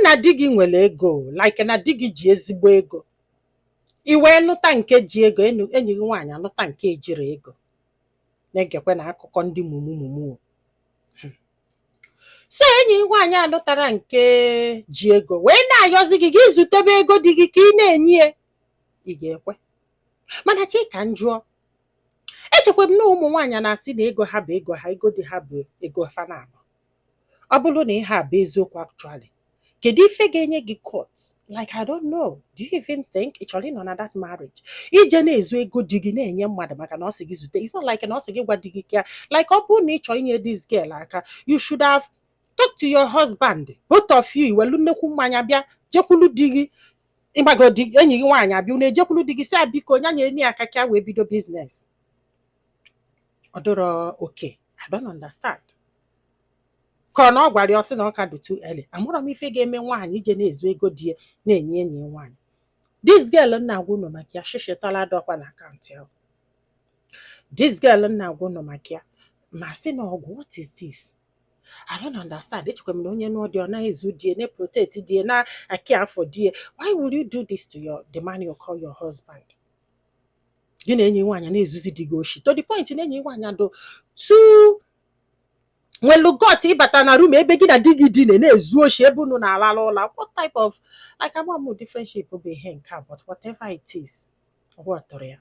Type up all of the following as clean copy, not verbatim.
Na di gị nwere ego, like na di gị ji ezigbo ego, i wee nụta nke ji ego, enyi gị nwaanyị anụta nke ejiri ego. Na-egekwe na akụkọ ndị mumu mumu o. So enyi gị nwaanyị anụtara nke ji ego wee na-ayọzi gị gị zutebe ego di gị ka ị na-enye ya, ị ga-ekwe? Mana chi ka m jụọ, echekwa m na ụmụ nwaanyị na-asị na ego ha bụ ego ha, ego dị ha bụ ego fa na-abụ. Ọ bụrụ na ihe a bụ eziokwu actually, kedu ife ga-enye gị guts? Like, I don't know, do you even think ị chọrọ ịnọ na that marriage ije na-ezu ego di gị na-enye mmadụ maka na ọ sị gị zute? It's not like na ọ sị gị gwa di gị ka, like, ọ bụrụ na ị chọrọ inye this girl aka, you should have talk to your husband, both of you iwelu nnekwu mmanya bịa jekwulu di gị, ịgbago di enyi gị nwaanyị abịa, unu ejekwulu di gị sị a, biko, nya nyere ya aka ka wee bido business. Ọ dịrọ okay. I don't understand. Ka ọ na ọ gwara ya, ọ sị na ọ ka dị too early. Amụrọ m ife ga-eme nwaanyị ije na-ezu ego di ya na-enye enyi ya nwaanyị. This girl m na-agwa unu maka ya shishitala dọkwa na account ya. This girl m na-agwa unu maka ya ma sị na ọgwụ. What is this? I don't understand. Echekwa m na onye nụọ dị, ọ naghị ezu di ya, na-protect di ya, na-aki afọ di ya. Why will you do this to your the man you call your husband? Gị na enyi nwaanyị na-ezuzi di gị oshi to the point na enyi nwaanyị do too nwelu guts ịbata na room ebe gị na di gị dine na-ezu oshi ebe unu na-alala ụla. What type of, like, ama m different bụ ihe nke a, but whatever it is, ọ tọrọ ya,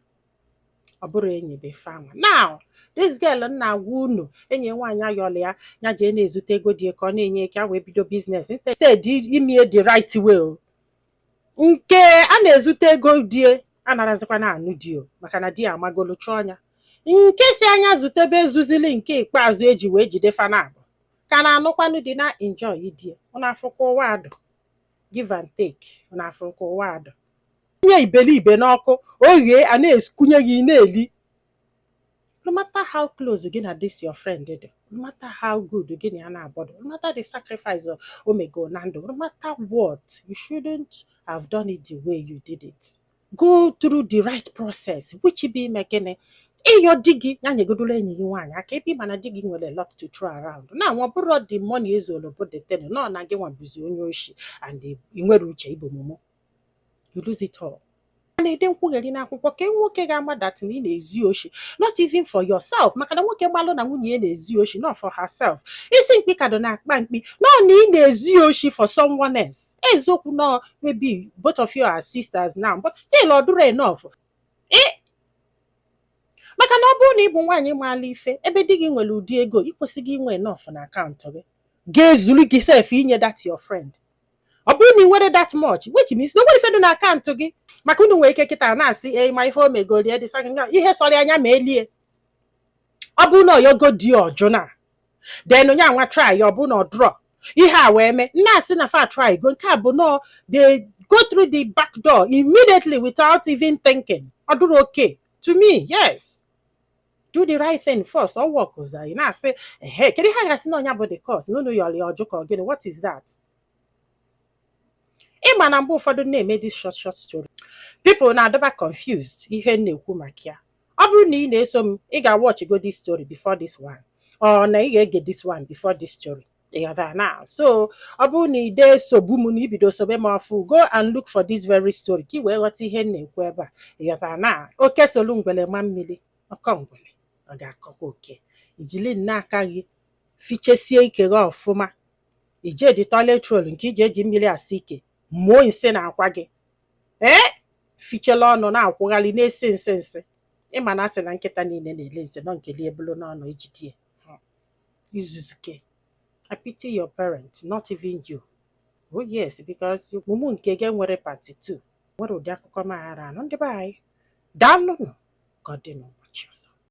ọ bụrụ enyi bụ ife anwa. Now this girl m na-agwa unu, enyi nwaanyị ayọla ya ya jee na-ezute ego dị ka ọ na-enye ka wee bido business instead imie the right way o. Nke a na-ezute ego die anarazikwa na anụ di o, maka na di ya amagolu chụọ ya. Nke si anya zutebe ezuzili nke ikpeazụ eji wee jide fanabụ ka na-anụkwanụ di na enjoy die. Ụnụ afụkwa ụwa adụ, give and take. Ụnụ afụkwa ụwa adụ, tinye iberibe n'ọkụ o ghee, a na-ekunye gị na-eli. No matter how close gị na this your friend dị, no matter how good gị na ya na-abọdụ, no matter the sacrifice o mego na ndụ, no matter what, you shouldn't have done it the way you did it. Go through the right process, which bụ ime gịnị? Ịyọ di gị ya nyegodolo enyi gị nwaanyị aka, ebe ị ma na di gị nwere a lot to throw around na nwa. Bụrụ the money ezolo bụ the thing nọ na gị nwa bụzi onye oshi and ị nwere uche ịbụ mumu. You lose it all. A na-ede nkwugheri n'akwụkwọ ka nwoke ga-ama that na ị na-ezi oshi, not even for yourself, maka na nwoke gbalụ na nwunye ya na-ezi oshi, not for herself. Isi mkpi kado na-akpa mkpi nọ na ị na-ezi oshi for someone else. Eziokwu nọ, maybe both of you are sisters now, but still ọ dụrụ enough. Eh, maka na ọ bụrụ na ị bụ nwaanyị maala ife, ebe di gị nwere ụdị ego, ị kwesịghị inwe enough na account gị ga-ezuru gị sef inye that your friend. Ọ bụrụ na ị nwere that much, which means na o nwere ife dị na account gị, maka unu nwere ike kịta na-asị e ma ife o megorie dị sa ihe sọrọ anya ma elie. Ọ bụrụ na oyogo di ọjụ na then onye anwa try, ọ bụ na ọ draw ihe a wee mee nna-asị na fa try go. Nke a bụ nọọ they go through the back door immediately without even thinking. Ọ dụrụ okay to me. Yes, do the right thing first. Ọ wọkụza ị na-asị ehe, kedu ihe a ga-asị na ọnya bụ the cause na unu yọrọ ya ọjụ ka ọ gịnị? What is that? Ịma na mgbe ụfọdụ na-eme this short short story, people na-adọba confused ihe m na-ekwu maka ya. Ọ bụrụ na ị na-eso m, ị ga-watch go this story before this one, ọ na ị ga-ege this one before this story. Ị ghọtara na? So ọ bụrụ na ị dee sogbu m na ibido sobe m ọfụ, go and look for this very story ka ị wee ghọta ihe m na-ekwu ebe a. Ị ghọtara na oke solu ngwele ma mmiri ọkọ ngwele ọ ga-akọkwa oke. Ijili nne aka gị fichesie ike gị ọfụma, ije dị toilet roll nke iji eji mmiri asa ike, mụọ nsị na akwa gị, ee, fichela ọnụ na-akwụgharị na-esi nsị nsị. Ịma na asị na nkịta niile na-ele nze nọ nke lie bụrụ n'ọnụ ejidie izuzuke. I pity your parent, not even you. Oh yes, because mumu nke gị nwere part 2 nwere ụdị akụkọ maghara anụ. Ndị be anyị, daalụnụ. Ka ọ dị n'ụbọchị ọzọ.